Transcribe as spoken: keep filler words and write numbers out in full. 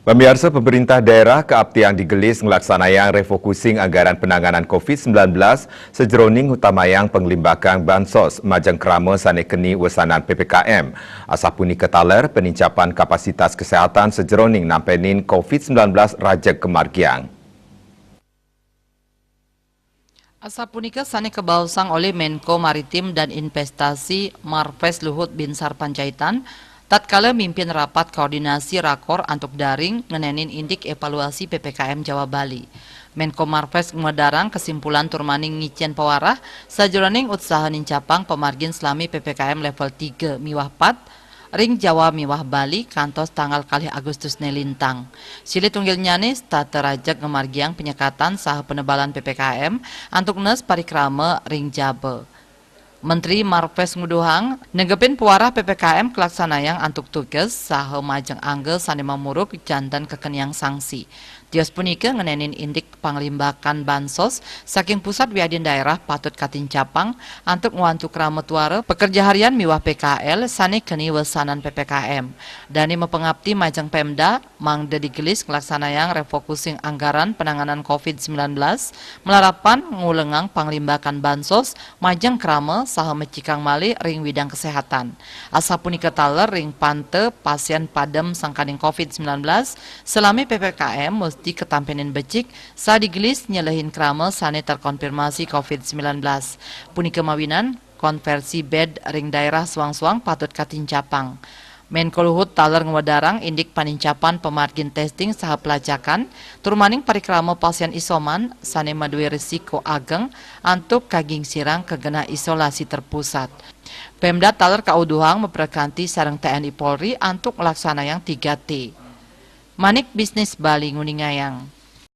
Pamiarsa, pemerintah daerah kaaptiang digelis nglaksanayang refocusing anggaran penanganan covid sembilan belas, sajeroning ngutamayang panglimbakan bansos majeng krama sane keni wesanan P P K M. Asapunika taler penincapan kapasitas kesehatan sajeroning nampenin covid sembilan belas rajeg kamargiang. Asapunika sane kabaosang olih Menko Maritim dan Investasi Marves Luhut Binsar Panjaitan, tatkala mimpin rapat koordinasi rakor antuk daring ngenenin indik evaluasi P P K M Jawa Bali. Menko Marves ngwedarang kesimpulan turmaning ngicen pawarah sajeroning utsaha nincapang pamargin selami P P K M level tiga miwah pat ring Jawa miwah Bali kantos tanggal kalih Agustus ne lintang. Silih tunggilnyane setata rajeg ngamargiang penyekatan saha penebalan P P K M antuk nes parikrama ring jaba. Menteri Marves nguduhang, negepin pawarah P P K M kalaksanayang antuk tugas saha majeng angga sane mamuruk janten kakeniang sanksi. Tios punika ngenenin indik panglimbakan bansos saking pusat wiadin daerah patut katincapang antuk ngwantu krama tuara pekerja harian miwah P K L sane keni wesanan P P K M. Dane mapangapti majeng Pemda, mangda digelis nglaksanayang refocusing anggaran penanganan covid sembilan belas, malarapan ngulengang panglimbakan bansos majeng krama saha mecikang malih ring widang kesehatan. Asapunika taler ring panta pasien padem sangkaning covid sembilan belas, selami P P K M mesti katampenin becik, sadigelis nyelehin krama sane terkonfirmasi covid sembilan belas. Punika mawinan, konversi bed ring daerah suang-suang patut katincapang. Menko Luhut taler ngwedarang indik panincapan pamargin testing saha pelacakan, turmaning parikrama pasien isoman sane madue risiko ageng antuk kagingsirang ka genah isolasi terpusat. Pemda taler kauduhang maprekanti sareng T N I Polri antuk nglaksanayang tiga T. Manik Bisnis Bali nguningayang.